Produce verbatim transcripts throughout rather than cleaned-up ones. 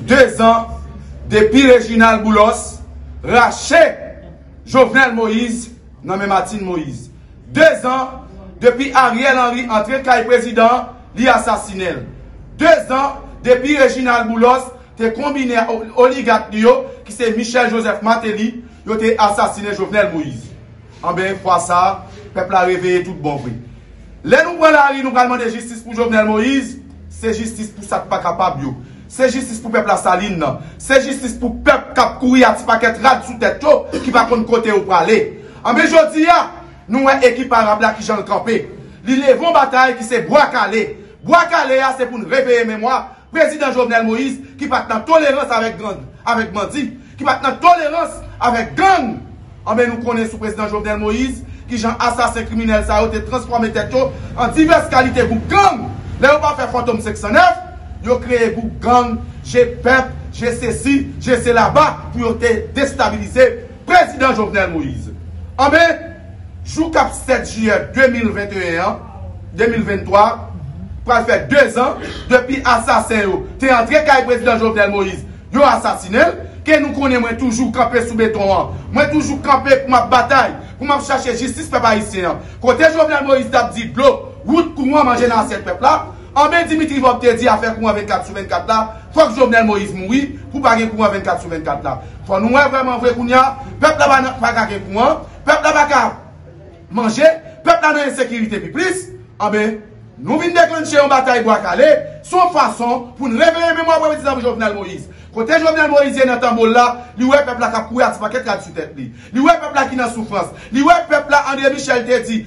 Dezan depi Reginald Boulos rache Jovenel Moïse nan men Martine Moïse. Dezan depi Ariel Henry antre kay prezidan an, li asasinen l. Dezan depi Reginald Boulos te konbine ak o- oligak li yo, ki se Michel Joseph Martelly, yo te asasinen Jovenel Moïse. Anben, fwa sa a, pèp la reveye tout bon vre. Lè nou pran lari, nou pral mande jistis pou Jovenel Moïse, se jistis pou sa k pa kapab yo. Se jistis pou pèp Lasalin nan. Se jistis pou pèp k ap kouri a ti pakèt rad sou tèt yo, ki pa konn kote yo prale. Anben, jodi a, nou wè ekip Arab la kijan l kanpe. Li leve yon batay ki se Bwa Kale. Bwa Kale a, se pou n reveye memwa Prezidan Jovenel Moïse, ki pa t nan tolerans avèk gang, avèk bandi, ki pa t nan tolerans avèk gang. Anben, nou konnen sou Prezidan Jovenel Moïse, kijan asasen kriminèl sa yo te transfòme tèt yo an divès kalite gwoup gang. Lè yo pa fè Fantom senk san nèf, yo kreye gwoup gang, Je Pèp, Je Sesi, Je Selaba, pou yo te destabilize Prezidan Jovenel Moïse. Anben, jou k ap sèt jiyè de mil venteyen an, de mil venntwa, pral fè dezan depi asasen yo te antre kay Prezidan Jovenel Moïse, yo asasinen l, ke nou konnen mwen toujou kanpe sou beton an, mwen toujou kanpe pou m ap batay, pou m ap chache jistis pèp ayisyen an. Kote Jovenel Moïse t ap di dlo, wout, kouran, manje nan asyèt pèp la, anben Dimitri Vorbe te di afè kouran vennkat sou vennkat la, fòk Jovenel Moïse mouri pou pa gen kouran vennkat sou vennkat la. Fò nou wè vrèman vre kounye a, pèp la pa nan, pa ka gen kouran, pèp la pa ka manje, pèp la nan ensekirite pi plis. Anben, nou vin deklanche yon batay Bwa Kale, se yon fason pou n reveye memwa Prezidan Jovenel Moïse. Kote Jovenel Moïse ye nan tanbou l la, li wè pèp la k ap kouri a ti pakèt rad sou tèt li. Li wè pèp la ki nan soufrans. Li wè pèp la, André Michel te di,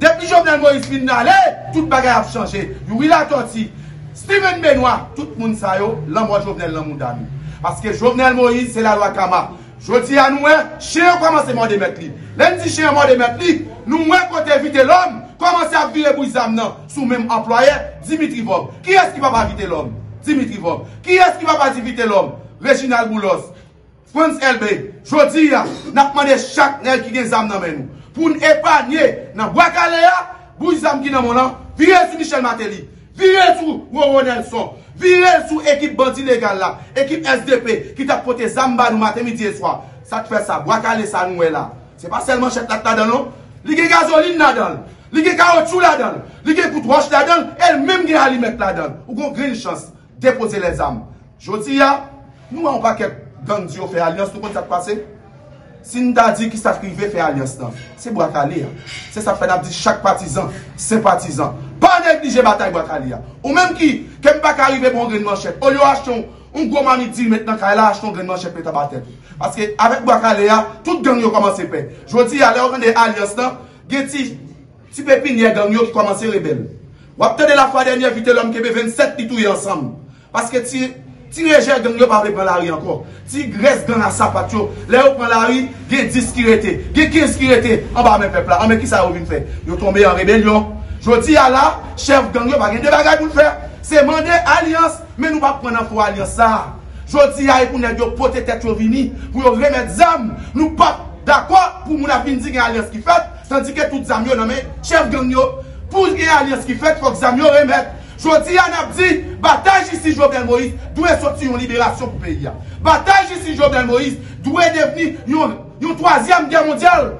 depi Jovenel Moïse fin ale, tout bagay ap chanje. Youri Latortue, Steven Benoît, tout moun sa yo, lanmò Jovenel nan mouda nou. Paske Jovenel Moïse, se lalwa kama. Jodi a nou wè, chen an kòmanse mòde mèt li. Lè n di chen an mòde mèt li, nou wè kote Vitelhomme kòmanse ap vire bouch zam nan sou menm anplwayè Dimitri Vorbe. Kiyès ki papa Vitelhomme? Dimitri Vorbe. Kiyès ki papa di Vitelhomme? Reginald Boulos, Frantz Elbé. Jodi a, n ap mande chak nèg ki gen zam nan men nou pou n epanye nan Bwa Kale a, bouch zam ki nan men w lan, vire sou Michel Martelly. Vire sou Roro Nelson. Vire sou ekip bandi legal la, ekip S D P ki t ap pote zam ba nou maten, midi e swa. Sa k fè sa, Bwa Kale sa nou wè la, se pa sèl manchèt la k ladan l non. Li gen gazolin ladan l. Li gen kawotchou ladan l. Li gen kout wòch ladan l. E l menm gen alimèt ladan l. Ou gon grenn chans. Depoze lèzam. Jodi a, nou wè yon pakèt gang di yo fè alyans, nou konn sa k pase? Si n ta di ki sa k rive fè alyans lan, se Bwa Kale a. Se sa k fè n ap di chak patizan, senpatizan, pa neglije batay Bwa Kale a. Ou menm ki, ke m pa ka rive ba w yon grenn manchèt, olye w achte yon, yon gwo mamit diri met nan kay la, achte yon grenn manchèt met anba tèt ou. Paske avèk Bwa Kale a, tout gang yo kòmanse pè. Jodi a, lè w tande alyans lan, gen ti, ti pepinyè gang yo ki kòmanse rebèl. W ap tande lafwa dènyè Vitelhomme kenbe vennsèt li touye ansanm. Paske ti, ti rejè gang yo pa vle pran lari ankò. Ti grès gang a sapat yo, lè yo pran lari, gen dis ki rete, gen kenz ki rete anba men pèp la. Anben, kisa yo vin fè? Yo tonbe an rebelyon. Jodi a la, chèf gang yo pa gen de bagay pou l fè. Se mande alyans, men nou p ap pran nan fo alyans sa a. Jodi a, e pou nèg yo pote tèt yo vini, pou yo remèt zam. Nou p ap dakò pou moun ap vin di gen alyans ki fèt, tandike tout zam yo nan men chèf gang yo. Pou gen alyans ki fèt, fòk zam yo remèt. Jodi a, n ap di, batay jistis Jovenel Moïse dwe soti yon liberasyon pou peyi a. Batay jistis Jovenel Moïse dwe devni yon, yon twazyèm gè mondyal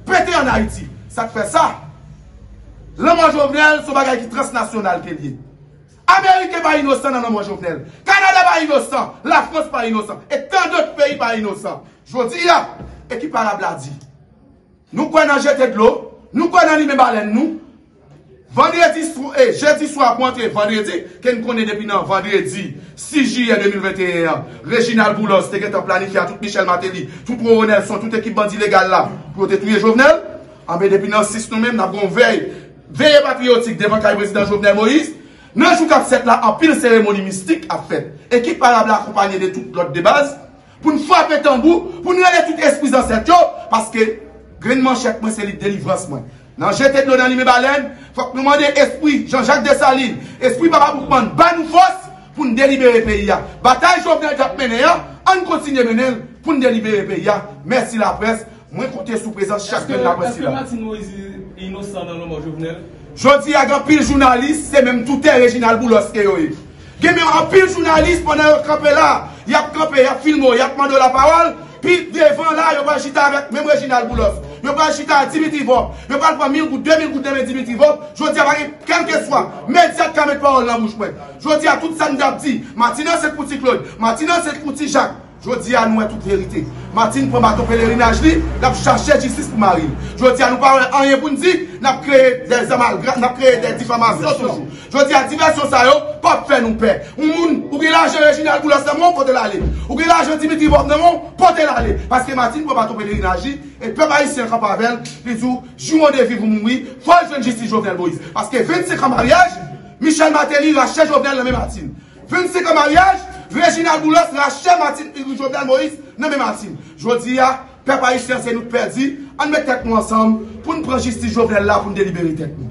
pete ann Ayiti. Sa k fè sa, lanmò Jovenel se yon bagay ki transnasyonal ke l ye. Ameriken pa inosan nan lanmò Jovenel. Kanada pa inosan. Lafrans pa inosan. E tan dòt peyi pa inosan. Jodi a, ekip Arab la di, nou kwè nan jete dlo, nou kwè nan limen balèn nou. Vandredi swa, e, jedi swa pou antre vandredi, ke n konnen depi nan vandredi sis jiyè de mil venteyen an, Reginald Boulos te gentan planifye a tout Michel Martelly, tout Roro Nelson, tout ekip bandi legal la, pou yo te touye Jovenel. Anben, depi nan sis nou menm, n ap gen yon vèy, veye patriyotik devan kay prezidan Jovenel Moïse. Nan jou k ap sèt la, anpil seremoni mistik ap fèt. Ekip Arab la akonpanye de tout lòt de baz, pou n frape tanbou, pou n rele tout espri zansèt yo, paske grenn manchèt mwen se li delivrans mwen. Nan jete dlo nan limen balèn, fòk nou mande espri Jean Jacques Dessalines, espri Papa Boukman, ba nou fòs pou n delibere peyi a. Batay Jovenel t ap mennen an, ann kontinye mennen l pou n delibere peyi a. Mèsi laprès, mwen konte sou prezans chak grenn laprès sila. Èske Martine Moïse inosan nan lanmò Jovenel? Jodi a, gen anpil jounalis, se menm toutè Reginald Boulos ke yo ye. Gen men anpil jounalis pandan yo kanpe la, y ap kanpe, y ap filme w, y ap mande w lapawòl, pi devan la, yo pral chita avèk menm Reginald Boulos. Yo pral chita ak Dimitri Vorbe. Yo pral pran mil goud, de mil goud nan men Dimitri Vorbe. Jodi a, pa gen kèlkeswa medya k ka met pawòl nan bouch mwen. Jodi a, tout sa n t ap di, Martine ansent pou Ti Claude, Martine ansent pou Ti Jak. Jodi a, nou wè tout verite. Martine pran baton pelerinaj li, l ap chache jistis pou mari l. Jodi a, nou pa wè anyen pou n di, n ap kreye de zamalgam, n ap kreye de difamasyon toujou. Jodi a, divèsyon sa yo p ap fè nou pè. Yon moun, ou gen lajan Reginald Boulos nan men w, pote l ale. Ou gen lajan Dimitri Vorbe nan men w, pote l ale. Paske Martine pran baton pelerinaj li, e pèp ayisyen an kanpe avè l, li di w, jou w ande viv ou mouri, fò l jwenn jistis Jovenel Moïse. Paske vennsenk an maryaj, Michel Martelly rache Jovenel nan men Martine. Vennsenk an maryaj, Reginald Boulos rache Martine, Jovenel Moïse nan men Martine. Jodi a, pèp ayisyen, se nou k pèdi. Ann met tèt nou ansanm pou n pran jistis Jovenel la, pou n delibere tèt nou.